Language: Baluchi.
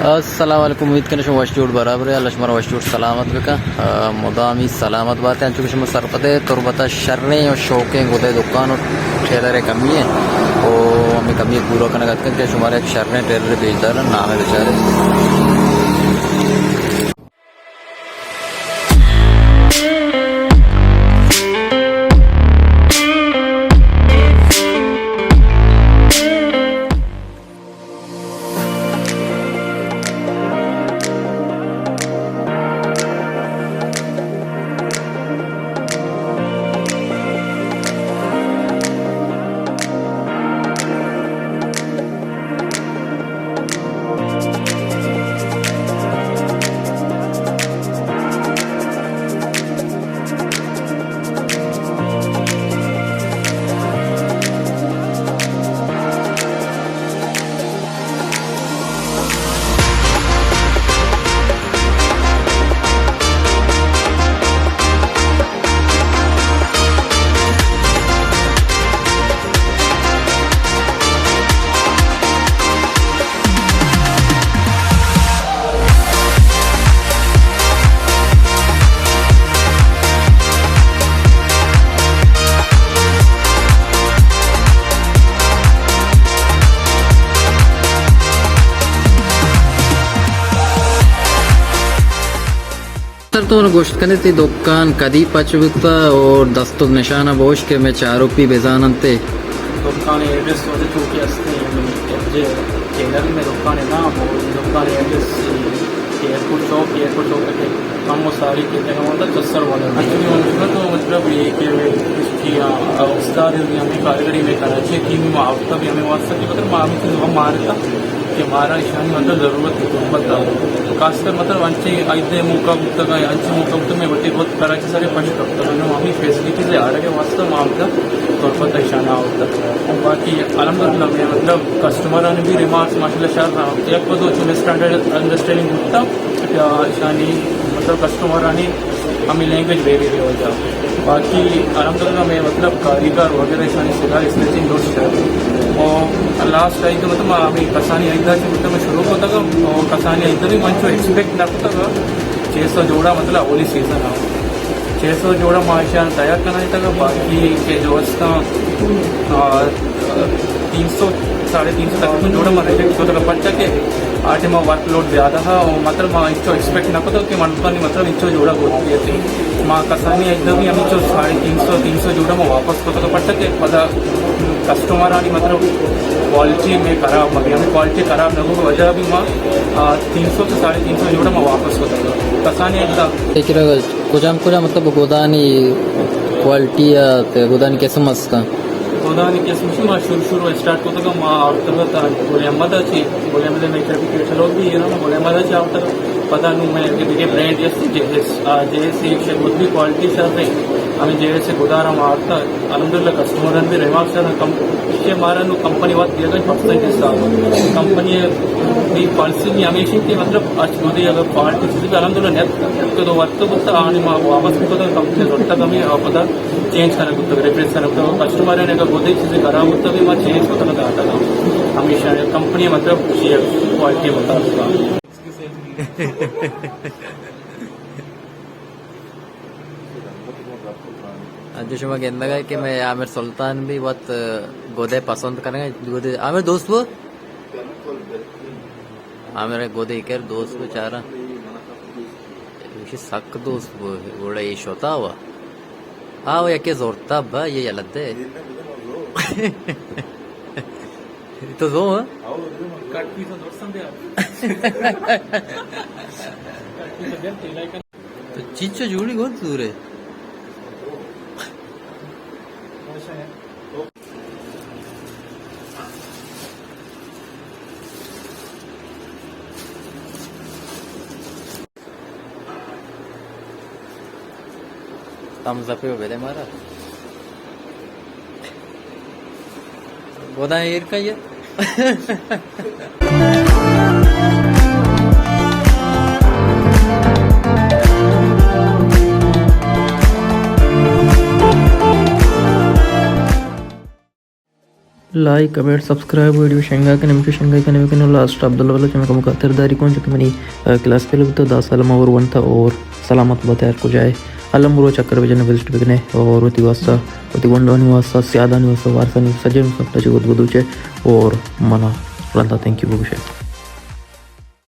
السلام علیکم، امید کناں شما وش جوڑ برابر ئے، اللہ شما را وش جوڑ سلامت بکن۔ آ، مدامی سلامت بات ئے۔ انچو کہ شما سرپد ئے، تربت ءَ شریں و شوکیں گدے دکان و ٹیلر ءِ کمی ئے، و ہمے کمی پورا کنگ ءَ اتکن کہ شمارا یک شریں ٹیلر پیش دارن، نام ءَ بچارے۔ سر، تو من گوشت کنے تئی دکان کدی پچ بوتا اور دست و نشانہ بوش کہ مئے چاروپی بزاننت ئے۔ دکان ایڈریس وجہ چوکی ہستے ہیں، جے ٹیلر میں دکان ہے نام، اور دکان ایڈریس ایئرپورٹ چوک، ایئرپورٹ چوک کے کم و ساری کے تک ہوتا چسر والا۔ اچھا، تو مطلب یہ کہ اس کی استاد بھی ہمیں کاریگری میں کراچی کی بھی معاف کا بھی ہمیں واسطہ کہ مطلب معاف سے ہم مارتا کہ مارا ایشانی مطلب ضرورت ہے تربت ءَ۔ خاص کر مطلب انچیں عید موقع بوتگ، انچیں موقع بوتگ، میں وتی بہت کراچی سارے پش کپتگ، انوں ہمیں فیسلٹیز آرگ ءِ واسطہ ما ہمدا تربت ءَ ایشان آورتگ۔ اور باقی الحمدللہ میں مطلب کسٹمرانی بھی ریمارکس ماشاءاللہ شر رہا۔ یک دو چون اسٹینڈرڈ انڈرسٹینڈنگ بوتا یا ایشانی مطلب کسٹمرانی ہمیں لینگویج بے بے وجہ۔ باقی الحمدللہ میں مطلب کاریگر وغیرہ ایشانی سلائی اسٹیچنگ درست ہے۔ اور لاسٹ آئی تو مطلب ہمیں کسانی عیدہ سے مطلب میں شروع ہوتا تھا اور کسانی عیدہ بھی من چو ایکسپیکٹ نہ کرتا تھا۔ چھ سو جوڑا مطلب اولی سیزن آ، چھ سو جوڑا ما ایشان تیار کنائینتگ، باقی کہ جو استاں، آ، تین سو، ساڑھے تین سو تقریباً جوڑا ما ریجیکٹ کتگ، پرچا کہ آ ٹائم ورک لوڈ زیادہ تھا اور مطلب ما انچو ایکسپیکٹ نہ کتگ کہ من پانی مطلب انچو جوڑا گوشت دیتے۔ ما کسانی اجدا بھی ہمیں چو ساڑھے تین سو، تین سو جوڑا ما واپس کتگ، پرچا کہ پدا کسٹمرانی مطلب کوالٹی میں خراب مبی، ہمیں کوالٹی خراب نہ ہو وجہ بھی ما، آ، تین سو سے ساڑھے تین سو جوڑا ما واپس کتگ۔ کسانی اجدا۔ کجام کجام مطلب گدانی کوالٹی ءَ تے گدانی قسم است؟ گدانی قسم شما شروع شروع اسٹارٹ کتگ، ما آورتگ تا گل احمد ءَ چی، گل احمد ءَ میں کبھی کیٹلوگ بھی ہے نا، گل احمد ءَ چی آورتگ۔ پدا نوں میں دگہ برانڈ است، جے ایس، آ، جے ایس ایش گد بھی کوالٹی شر ہے، ہمیں جے ایس گدار ہم آورتگ۔ الحمدللہ کسٹمران بھی ریمارک شر کم، کہ مارا نوں کمپنی وت دیگا پرسنٹ حساب۔ کمپنی بھی پالیسی بھی ہمیشہ کہ مطلب اچ گدے اگر کوالٹی چیز بھی الحمدللہ نیت تو، تو وقت بوتا آنی ما واپس بھی کتگ، کمپنی زرتا کمی اور پدا چینج کنگ بوتگ، ریپلیس کنگ بوتگ۔ کسٹمر نے اگر گدے چیزیں خراب بوتگ بھی ما چینج کتگ داتا۔ ہمیشہ کمپنی مطلب کوالٹی مطابق۔ انچو شما گندگ ءَ کہ مئے عامر سلطان بھی وت گدے پسند کنگ ءَ۔ گدے عامر دوست بو؟ عامر گدے کر دوست بو چاراں۔ ایشی سک دوست بو، گڑا اے شتا وا۔ آ، و یکے زورتا با، یہ یلہ دے۔ تو زو، ہاں؟ تو چیچو جوڑی گو زورے۔ تمز اپ بدے مارا۔ گوداں ایر کئیت۔ لائک، کمنٹ، سبسکرائب، ویڈیو شنگا کنے، مشو شنگا کنے، مکنے لاسٹ عبداللہ بلوچ میں کمو خاطرداری کون، چونکہ منی، آ، کلاس فیلو بیتا، دہ سال ما اور ونتا اور سلامت بات ہر کجائے۔ الم رو چکر بجنے، وزٹ بکنے اور وتی واسطہ، وتی گونڈوانی واسطہ، سیادانی واسطہ، وارسانی واسطہ، سجن واسطہ چہ گد گدوچے اور منا رندا تھینک یو بگوشے۔